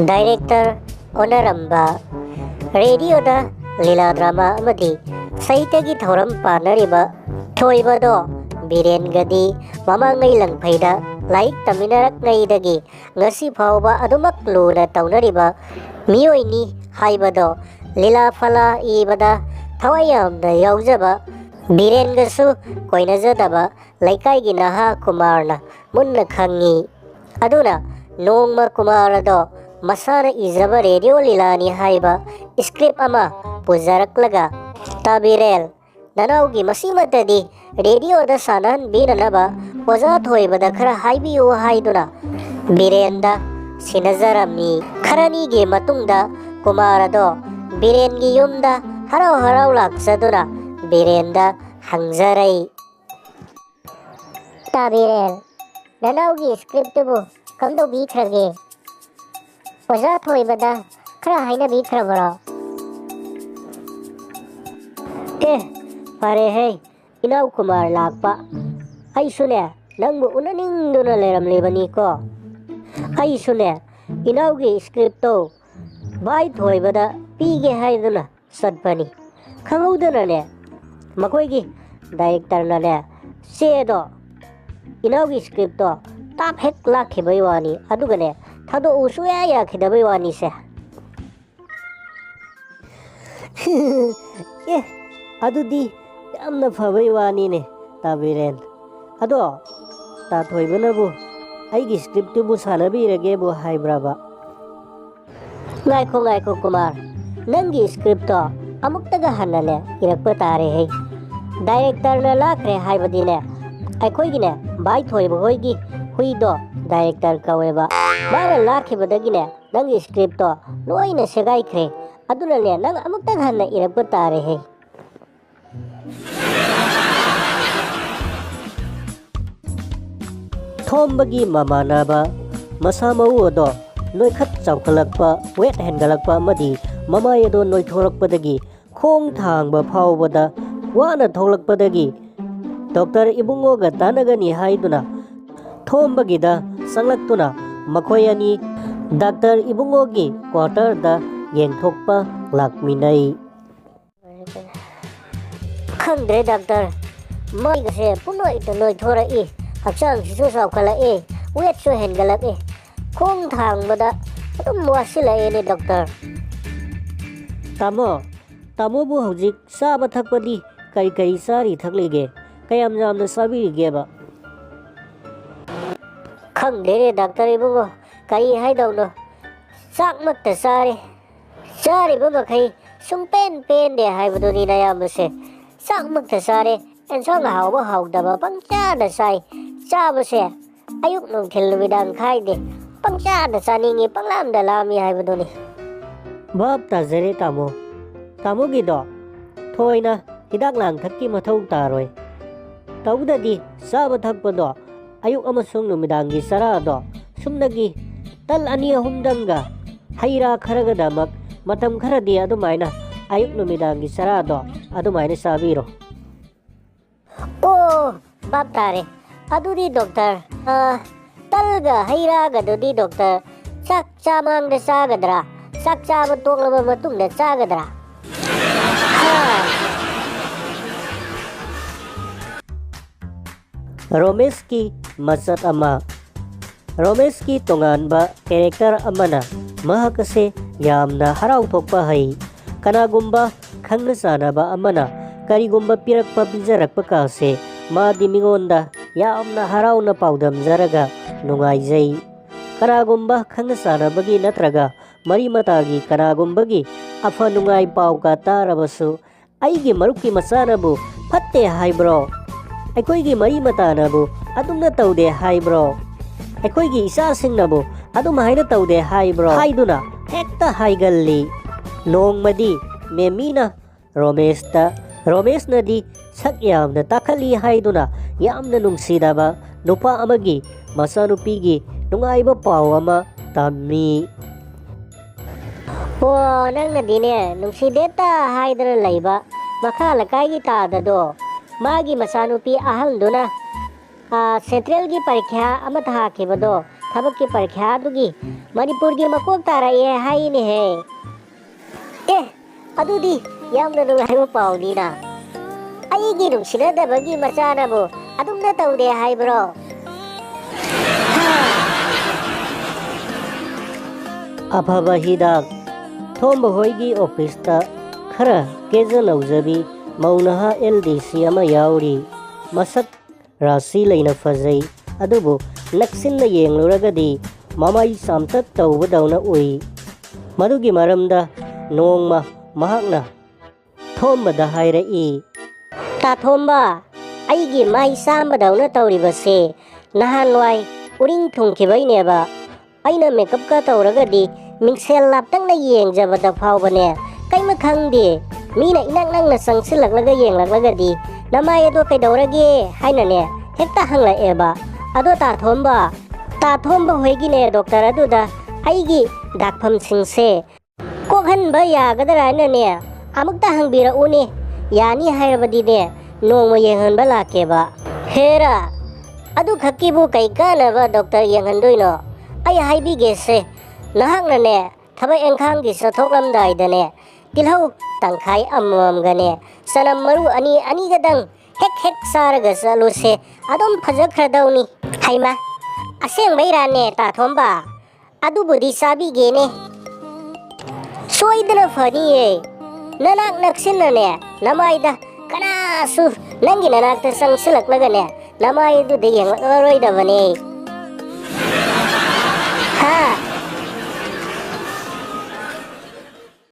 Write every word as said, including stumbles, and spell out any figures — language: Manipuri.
ꯗꯥꯏꯔꯦꯛꯇꯔ ꯑꯣꯟꯅꯔꯝꯕ꯫ ꯔꯦꯗꯤꯑꯣꯗ ꯂꯤꯂꯥ ꯗ꯭ꯔꯃꯥ ꯑꯃꯗꯤ ꯁꯥꯍꯤꯇ꯭ꯌꯒꯤ ꯊꯧꯔꯝ ꯄꯥꯟꯅꯔꯤꯕ ꯊꯣꯏꯕꯗꯣ ꯕꯤꯔꯦꯟꯒꯗꯤ ꯃꯃꯥꯡꯉꯩ ꯂꯪꯐꯩꯗ ꯂꯥꯏꯔꯤꯛ ꯇꯝꯃꯤꯟꯅꯔꯛꯉꯩꯗꯒꯤ ꯉꯁꯤ ꯐꯥꯎꯕ ꯑꯗꯨꯃꯛ ꯂꯨꯅ ꯇꯧꯅꯔꯤꯕ ꯃꯤꯑꯣꯏꯅꯤ ꯍꯥꯏꯕꯗꯣ ꯂꯤꯂꯥ ꯐꯂꯥ ꯏꯕꯗ ꯊꯋꯥꯏ ꯌꯥꯝꯅ ꯌꯥꯎꯖꯕ ꯕꯤꯔꯦꯟꯒꯁꯨ ꯀꯣꯏꯅꯖꯗꯕ ꯂꯩꯀꯥꯏꯒꯤ ꯅꯍꯥ ꯀꯨꯃꯥꯔꯅ ꯃꯨꯟꯅ ꯈꯪꯉꯤ꯫ ꯑꯗꯨꯅ ꯅꯣꯡꯃ ꯀꯨꯃꯥꯔ ꯑꯗꯣ ꯃꯁꯥꯅ ꯏꯖꯕ ꯔꯦꯗꯤꯑꯣ ꯂꯤꯂꯥꯅꯤ ꯍꯥꯏꯕ ꯏꯁꯀ꯭ꯔꯤꯞ ꯑꯃ ꯄꯨꯖꯔꯛꯂꯒ, "ꯇꯥꯕꯤꯔꯦꯜ, ꯅꯅꯥꯎꯒꯤ ꯃꯁꯤꯃꯇꯗꯤ ꯔꯦꯗꯤꯑꯣꯗ ꯁꯥꯟꯅꯍꯟꯕꯤꯅꯅꯕ ꯑꯣꯖꯥ ꯊꯣꯏꯕꯗ ꯈꯔ ꯍꯥꯏꯕꯤꯌꯨ" ꯍꯥꯏꯗꯨꯅ ꯕꯤꯔꯦꯟꯗ ꯁꯤꯟꯅꯖꯔꯝꯃꯤ꯫ ꯈꯔꯅꯤꯒꯤ ꯃꯇꯨꯡꯗ ꯀꯨꯃꯥꯔ ꯑꯗꯣ ꯕꯤꯔꯦꯟꯒꯤ ꯌꯨꯝꯗ ꯍꯔꯥꯎ ꯍꯔꯥꯎ ꯂꯥꯛꯆꯗꯨꯅ ꯕꯤꯔꯦꯟꯗ ꯍꯪꯖꯔꯩ꯫ "ꯇꯥꯕꯤꯔꯦꯜ, ꯅꯅꯥꯎꯒꯤ ꯁ꯭ꯀ꯭ꯔꯤꯞꯇꯨꯕꯨ ꯀꯝꯗꯧꯕꯤꯈ꯭ꯔꯒꯦ? ꯑꯣꯖꯥ ꯊꯣꯏꯕꯗ ꯈꯔ ꯍꯥꯏꯅꯕꯤꯈ꯭ꯔꯕꯔꯣ?" "ꯑꯦ, ꯐꯔꯦꯍꯦ, ꯏꯅꯥꯎ ꯀꯨꯃꯥꯔ ꯂꯥꯛꯄ꯫ ꯑꯩꯁꯨꯅꯦ, ꯅꯪꯕꯨ ꯎꯅꯅꯤꯡꯗꯨꯅ ꯂꯩꯔꯝꯂꯤꯕꯅꯤꯀꯣ꯫ ꯑꯩꯁꯨꯅꯦ, ꯏꯅꯥꯎꯒꯤ ꯁ꯭ꯀ꯭ꯔꯤꯞꯇꯣ ꯚꯥꯏ ꯊꯣꯏꯕꯗ ꯄꯤꯒꯦ ꯍꯥꯏꯗꯨꯅ ꯆꯠꯄꯅꯤ꯫ ꯈꯪꯍꯧꯗꯅꯅꯦ, ꯃꯈꯣꯏꯒꯤ ꯗꯥꯏꯔꯦꯛꯇꯔꯅꯅꯦ, ꯆꯦꯗꯣ, ꯏꯅꯥꯎꯒꯤ ꯁ꯭ꯀ꯭ꯔꯤꯞꯇꯣ ꯇꯥꯞ ꯍꯦꯛ ꯂꯥꯛꯈꯤꯕꯩ ꯋꯥꯅꯤ, ꯑꯗꯨꯒꯅꯦ, ꯊꯥꯗꯣꯛꯎ ꯁꯨꯡꯌꯥ ꯌꯥꯈꯤꯗꯕꯩ ꯋꯥꯅꯤꯁꯦ꯫" "ꯑꯦ, ꯑꯗꯨꯗꯤ ꯌꯥꯝꯅ ꯐꯕꯩ ꯋꯥꯅꯤꯅꯦ, ꯇꯥꯕꯤꯔꯦꯟ꯫ ꯑꯗꯣ, ꯇꯥ ꯊꯣꯏꯕꯅꯕꯨ ꯑꯩꯒꯤ ꯁ꯭ꯀ꯭ꯔꯤꯞꯇꯨꯕꯨ ꯁꯥꯟꯅꯕꯤꯔꯒꯦꯕꯨ ꯍꯥꯏꯕ꯭ꯔꯕ?" "ꯉꯥꯏꯈꯣ, ꯉꯥꯏꯈꯣ, ꯀꯨꯃꯥꯔ꯫ ꯅꯪꯒꯤ ꯁ꯭ꯀ꯭ꯔꯤꯞꯇꯣ ꯑꯃꯨꯛꯇꯒ ꯍꯟꯅꯅꯦ ꯏꯔꯛꯄ ꯇꯥꯔꯦꯍꯦ꯫ ꯗꯥꯏꯔꯦꯛꯇꯔꯅ ꯂꯥꯛꯈ꯭ꯔꯦ ꯍꯥꯏꯕꯗꯤꯅꯦ, ꯑꯩꯈꯣꯏꯒꯤꯅꯦ, ꯚꯥꯏ ꯊꯣꯏꯕ ꯍꯣꯏꯒꯤ ꯍꯨꯏꯗꯣ ꯗꯥꯏꯔꯦꯛꯇꯔ ꯀꯧꯋꯦꯕ꯫ ꯃꯥꯅ ꯂꯥꯛꯈꯤꯕꯗꯒꯤꯅꯦ, ꯅꯪꯒꯤ ꯁ꯭ꯀ꯭ꯔꯤꯞꯇꯣ ꯂꯣꯏꯅ ꯁꯦꯒꯥꯏꯈ꯭ꯔꯦ꯫ ꯑꯗꯨꯅꯅꯦ, ꯅꯪ ꯑꯃꯨꯛꯇꯪ ꯍꯟꯅ ꯏꯔꯛꯄ ꯇꯥꯔꯦꯍꯦ꯫" ꯊꯣꯝꯕꯒꯤ ꯃꯃꯥꯟꯅꯕ ꯃꯁꯥ ꯃꯎ ꯑꯗꯣ ꯅꯣꯏꯈꯠ ꯆꯥꯎꯈꯠꯂꯛꯄ, ꯋꯦꯠ ꯍꯦꯟꯒꯠꯂꯛꯄ ꯑꯃꯗꯤ ꯃꯃꯥꯏ ꯑꯗꯣ ꯅꯣꯏꯊꯣꯔꯛꯄꯗꯒꯤ ꯈꯣꯡ ꯊꯥꯡꯕ ꯐꯥꯎꯕꯗ ꯋꯥꯅ ꯊꯣꯛꯂꯛꯄꯗꯒꯤ ꯗꯣꯛꯇꯔ ꯏꯕꯨꯡꯉꯣꯒ ꯇꯥꯟꯅꯒꯅꯤ ꯍꯥꯏꯗꯨꯅ ꯊꯣꯝꯕꯒꯤꯗ ꯆꯪꯂꯛꯇꯨꯅ ꯃꯈꯣꯏ ꯑꯅꯤ ꯗꯥꯛꯇꯔ ꯏꯕꯨꯡꯉꯣꯒꯤ ꯀ꯭ꯋꯥꯇꯔꯗ ꯌꯦꯡꯊꯣꯛꯄ ꯂꯥꯛꯃꯤꯟꯅꯩ꯫ ꯈꯪꯗ꯭ꯔꯦ ꯗꯥꯛꯇꯔ, ꯃꯥꯏꯒꯁꯦ ꯄꯨꯡꯅꯣꯏꯇ ꯅꯣꯏꯊꯣꯔꯛꯏ, ꯍꯛꯆꯥꯡꯁꯤꯁꯨ ꯆꯥꯎꯈꯠꯂꯛꯏ, ꯋꯦꯠꯁꯨ ꯍꯦꯟꯒꯠꯂꯛꯏ, ꯈꯣꯡ ꯊꯥꯡꯕꯗ ꯑꯗꯨꯝ ꯋꯥꯁꯤꯜꯂꯛꯑꯦꯅꯦ ꯗꯥꯛꯇꯔ꯫ ꯇꯥꯃꯣ, ꯇꯥꯃꯣꯕꯨ ꯍꯧꯖꯤꯛ ꯆꯥꯕ ꯊꯛꯄꯗꯤ ꯀꯔꯤ ꯀꯔꯤ ꯆꯥꯔꯤ ꯊꯛꯂꯤꯒꯦ? ꯀꯌꯥꯝ ꯌꯥꯝꯅ ꯆꯥꯕꯤꯔꯤꯒꯦꯕ? ꯈꯪꯗꯦꯅꯦ ꯗꯥꯛꯇꯔ ꯏꯕꯨꯡꯉꯣ, ꯀꯔꯤ ꯍꯥꯏꯗꯧꯅꯣ? ꯆꯥꯛꯃꯛꯇ ꯆꯥꯔꯦ꯫ ꯆꯥꯔꯤꯕ ꯃꯈꯩ ꯁꯨꯡꯄꯦꯟ ꯄꯦꯟꯗꯦ ꯍꯥꯏꯕꯗꯨꯅꯤ ꯅꯌꯥꯝꯕꯁꯦ꯫ ꯆꯥꯛꯃꯛꯇ ꯆꯥꯔꯦ, ꯑꯦꯟꯁꯥꯡ ꯍꯥꯎꯕ ꯍꯥꯎꯇꯕ ꯄꯪꯆꯥꯗ ꯆꯥꯏ꯫ ꯆꯥꯕꯁꯦ ꯑꯌꯨꯛ ꯅꯨꯡꯊꯤꯜ ꯅꯨꯃꯤꯗꯥꯡ ꯈꯥꯏꯗꯦ, ꯄꯪꯆꯥꯗ ꯆꯥꯅꯤꯡꯉꯤ, ꯄꯪꯂꯥꯝꯗ ꯂꯥꯝꯃꯤ ꯍꯥꯏꯕꯗꯨꯅꯤ꯫ ꯚꯥꯞ ꯇꯥꯖꯔꯦ ꯇꯥꯃꯣ꯫ ꯇꯥꯃꯣꯒꯤꯗꯣ ꯊꯣꯏꯅ ꯍꯤꯗꯥꯛ ꯂꯥꯡꯊꯛꯀꯤ ꯃꯊꯧ ꯇꯥꯔꯣꯏ꯫ ꯇꯧꯕꯗꯗꯤ ꯆꯥꯕ ꯊꯛꯄꯗꯣ, ꯑꯌꯨꯛ ꯑꯃꯁꯨꯡ ꯅꯨꯃꯤꯗꯥꯡꯒꯤ ꯆꯔꯥꯗꯣ ꯁꯨꯞꯅꯒꯤ ꯇꯜ ꯑꯅꯤ ꯑꯍꯨꯝꯗꯪꯒ ꯍꯩ ꯔꯥ ꯈꯔꯒꯗꯃꯛ ꯃꯇꯝ ꯈꯔꯗꯤ ꯑꯗꯨꯃꯥꯏꯅ ꯑꯌꯨꯛ ꯅꯨꯃꯤꯗꯥꯡꯒꯤ ꯆꯔꯥꯗꯣ ꯑꯗꯨꯃꯥꯏꯅ ꯆꯥꯕꯤꯔꯣ꯫ ꯑꯣ, ꯚꯥꯞ ꯇꯥꯔꯦ꯫ ꯑꯗꯨꯗꯤ ꯗꯣꯛꯇꯔ, ꯑ, ꯇꯜꯒ ꯍꯩ ꯔꯥꯒꯗꯨꯗꯤ ꯗꯣꯛꯇꯔ, ꯆꯥꯛ ꯆꯥꯃꯥꯡꯗ ꯆꯥꯒꯗ꯭ꯔꯥ? ꯆꯥꯛ ꯆꯥꯕ ꯇꯣꯛꯂꯕ ꯃꯇꯨꯡꯗ ꯆꯥꯒꯗ꯭ꯔꯥ? ꯍꯥ꯫ ꯔꯣꯃꯦꯁꯀꯤ ꯃꯆꯠ ꯑꯃ꯫ ꯔꯣꯃꯦꯁꯀꯤ ꯇꯣꯉꯥꯟꯕ ꯀꯦꯔꯦꯛꯇꯔ ꯑꯃꯅ ꯃꯍꯥꯛ ꯑꯁꯦ ꯌꯥꯝꯅ ꯍꯔꯥꯎ ꯊꯣꯛꯄ ꯍꯩ꯫ ꯀꯅꯥꯒꯨꯝꯕ ꯈꯪꯅ ꯆꯥꯟꯅꯕ ꯑꯃꯅ ꯀꯔꯤꯒꯨꯝꯕ ꯄꯤꯔꯛꯄ ꯄꯤꯖꯔꯛꯄ ꯀꯥꯁꯦ ꯃꯥꯗꯤ ꯃꯤꯉꯣꯟꯗ ꯌꯥꯝꯅ ꯍꯔꯥꯎꯅ ꯄꯥꯎꯗꯝꯖꯔꯒ ꯅꯨꯡꯉꯥꯏꯖꯩ꯫ ꯀꯅꯥꯒꯨꯝꯕ ꯈꯪꯅ ꯆꯥꯟꯅꯕꯒꯤ ꯅꯠꯇ꯭ꯔꯒ ꯃꯔꯤ ꯃꯇꯥꯒꯤ ꯀꯅꯥꯒꯨꯝꯕꯒꯤ ꯑꯐ ꯅꯨꯡꯉꯥꯏ ꯄꯥꯎ ꯀꯥ ꯇꯥꯔꯕꯁꯨ, "ꯑꯩꯒꯤ ꯃꯔꯨꯞꯀꯤ ꯃꯆꯥꯅꯕꯨ ꯐꯠꯇꯦ ꯍꯥꯏꯕ꯭ꯔꯣ? ꯑꯩꯈꯣꯏꯒꯤ ꯃꯔꯤ ꯃꯇꯥꯅꯕꯨ ꯑꯗꯨꯝꯅ ꯇꯧꯗꯦ ꯍꯥꯏꯕ꯭ꯔꯣ? ꯑꯩꯈꯣꯏꯒꯤ ꯏꯆꯥꯁꯤꯡꯅꯕꯨ ꯑꯗꯨꯝ ꯍꯥꯏꯅ ꯇꯧꯗꯦ ꯍꯥꯏꯕ꯭ꯔꯣ?" ꯍꯥꯏꯗꯨꯅ ꯍꯦꯛꯇ ꯍꯥꯏꯒꯜꯂꯤ꯫ ꯅꯣꯡꯃꯗꯤ ꯃꯦꯃꯤꯅ ꯔꯣꯃꯦꯁꯇ, ꯔꯣꯃꯦꯁꯅꯗꯤ ꯁꯛ ꯌꯥꯝꯅ ꯇꯥꯈꯠꯂꯤ ꯍꯥꯏꯗꯨꯅ ꯌꯥꯝꯅ ꯅꯨꯡꯁꯤꯗꯕ ꯅꯨꯄꯥ ꯑꯃꯒꯤ ꯃꯆꯥꯅꯨꯄꯤꯒꯤ ꯅꯨꯡꯉꯥꯏꯕ ꯄꯥꯎ ꯑꯃ ꯇꯝꯃꯤ꯫ ꯑꯣ, ꯅꯪꯅꯗꯤꯅꯦ ꯅꯨꯡꯁꯤꯗꯦꯇ ꯍꯥꯏꯗꯅ ꯂꯩꯕ ꯃꯈꯥ ꯂꯩꯀꯥꯏꯒꯤ ꯇꯥꯗꯗꯣ, ꯃꯥꯒꯤ ꯃꯆꯥꯅꯨꯄꯤ ꯑꯍꯜꯗꯨꯅ, ꯑꯥ, ꯁꯦꯟꯇ꯭ꯔꯦꯜꯒꯤ ꯄꯔꯤꯈ꯭ꯌꯥ ꯑꯃ ꯊꯥꯈꯤꯕꯗꯣ, ꯊꯕꯛꯀꯤ ꯄꯔꯤꯈ꯭ꯌꯥꯗꯨꯒꯤ ꯃꯅꯤꯄꯨꯔꯒꯤ ꯃꯀꯣꯛ ꯇꯥꯔꯛꯑꯦ ꯍꯥꯏꯅꯦꯍꯦ꯫ ꯑꯦ, ꯑꯗꯨꯗꯤ ꯌꯥꯝꯅ ꯅꯨꯡꯉꯥꯏꯕ ꯄꯥꯎꯅꯤꯅ꯫ ꯑꯩꯒꯤ ꯅꯨꯡꯁꯤꯅꯗꯕꯒꯤ ꯃꯆꯥꯅꯕꯨ ꯑꯗꯨꯝꯅ ꯇꯧꯗꯦ ꯍꯥꯏꯕ꯭ꯔꯣ? ꯑꯐꯕ ꯍꯤꯗꯥꯛ꯫ ꯊꯣꯝꯕ ꯍꯣꯏꯒꯤ ꯑꯣꯐꯤꯁꯇ ꯈꯔ ꯀꯦꯖ ꯅꯧꯖꯕꯤ ꯃꯧ ꯅꯍꯥ ꯑꯦꯜ ꯗꯤ ꯁꯤ ꯑꯃ ꯌꯥꯎꯔꯤ꯫ ꯃꯁꯛ ꯔꯥꯁꯤ ꯂꯩꯅ ꯐꯖꯩ, ꯑꯗꯨꯕꯨ ꯅꯛꯁꯤꯟꯅ ꯌꯦꯡꯂꯨꯔꯒꯗꯤ ꯃꯃꯥꯏ ꯆꯥꯝꯇꯛ ꯇꯧꯕꯗꯧꯅ ꯎꯏ꯫ ꯃꯗꯨꯒꯤ ꯃꯔꯝꯗ ꯅꯣꯡꯃ ꯃꯍꯥꯛꯅ ꯊꯣꯝꯕꯗ ꯍꯥꯏꯔꯛꯏ, "ꯇꯥ ꯊꯣꯝꯕ, ꯑꯩꯒꯤ ꯃꯥꯏ ꯆꯥꯝꯕꯗꯧꯅ ꯇꯧꯔꯤꯕꯁꯦ ꯅꯍꯥꯟꯋꯥꯏ ꯎꯔꯤꯡ ꯊꯨꯡꯈꯤꯕꯩꯅꯦꯕ꯫ ꯑꯩꯅ ꯃꯦꯀꯞꯀ ꯇꯧꯔꯒꯗꯤ ꯃꯤꯡꯁꯦꯜ ꯂꯥꯞꯇꯛꯅ ꯌꯦꯡꯖꯕꯗ ꯐꯥꯎꯕꯅꯦ ꯀꯩꯝ ꯈꯪꯗꯦ꯫ ꯃꯤꯅ ꯏꯅꯛ ꯅꯛꯅ ꯆꯪꯁꯤꯜꯂꯛꯂꯒ ꯌꯦꯡꯂꯛꯂꯒꯗꯤ ꯅꯃꯥꯏ ꯑꯗꯣ ꯀꯩꯗꯧꯔꯒꯦ ꯍꯥꯏꯅꯅꯦ ꯍꯦꯛꯇ ꯍꯪꯂꯛꯑꯦꯕ꯫ ꯑꯗꯣ ꯇꯥ ꯊꯣꯝꯕ, ꯇꯥ ꯊꯣꯝꯕ ꯍꯣꯏꯒꯤꯅꯦ ꯗꯣꯛꯇꯔ ꯑꯗꯨꯗ ꯑꯩꯒꯤ ꯗꯥꯛꯐꯝꯁꯤꯡꯁꯦ ꯀꯣꯛꯍꯟꯕ ꯌꯥꯒꯗ꯭ꯔꯥ ꯍꯥꯏꯅꯅꯦ ꯑꯃꯨꯛꯇ ꯍꯪꯕꯤꯔꯛꯎꯅꯦ꯫ ꯌꯥꯅꯤ ꯍꯥꯏꯔꯕꯗꯤꯅꯦ ꯅꯣꯡꯃ ꯌꯦꯡꯍꯟꯕ ꯂꯥꯛꯀꯦꯕ꯫" "ꯍꯦꯔꯥ, ꯑꯗꯨꯈꯛꯀꯤꯕꯨ ꯀꯩ ꯀꯥꯟꯅꯕ ꯗꯣꯛꯇꯔ ꯌꯦꯡꯍꯟꯗꯣꯏꯅꯣ? ꯑꯩ ꯍꯥꯏꯕꯤꯒꯦꯁꯦ, ꯅꯍꯥꯛꯅꯅꯦ ꯊꯕꯛ ꯏꯪꯈꯥꯡꯒꯤ ꯆꯠꯊꯣꯛꯂꯝꯗꯥꯏꯗꯅꯦ ꯇꯤꯜꯍꯧ ꯇꯪꯈꯥꯏ ꯑꯃꯃꯝꯒꯅꯦ ꯆꯅꯝ ꯃꯔꯨ ꯑꯅꯤ ꯑꯅꯤꯒꯗꯪ ꯍꯦꯛ ꯍꯦꯛ ꯆꯥꯔꯒ ꯆꯠꯂꯨꯁꯦ, ꯑꯗꯨꯝ ꯐꯖꯈ꯭ꯔꯗꯧꯅꯤ꯫" "ꯍꯩꯃꯥ, ꯑꯁꯦꯡꯕꯩꯔꯥꯅꯦ ꯇꯥ ꯊꯣꯝꯕ? ꯑꯗꯨꯕꯨꯗꯤ ꯆꯥꯕꯤꯒꯦꯅꯦ꯫ ꯁꯣꯏꯗꯅ ꯐꯅꯤꯌꯦ꯫ ꯅꯅꯥꯛ ꯅꯛꯁꯤꯟꯅꯅꯦ ꯅꯃꯥꯏꯗ ꯀꯅꯥꯁꯨ ꯅꯪꯒꯤ ꯅꯅꯥꯛꯇ ꯆꯪꯁꯤꯜꯂꯛꯂꯒꯅꯦ ꯅꯃꯥꯏ ꯑꯗꯨꯗ ꯌꯦꯡꯂꯛꯂꯔꯣꯏꯗꯕꯅꯦ꯫" "ꯍꯥ,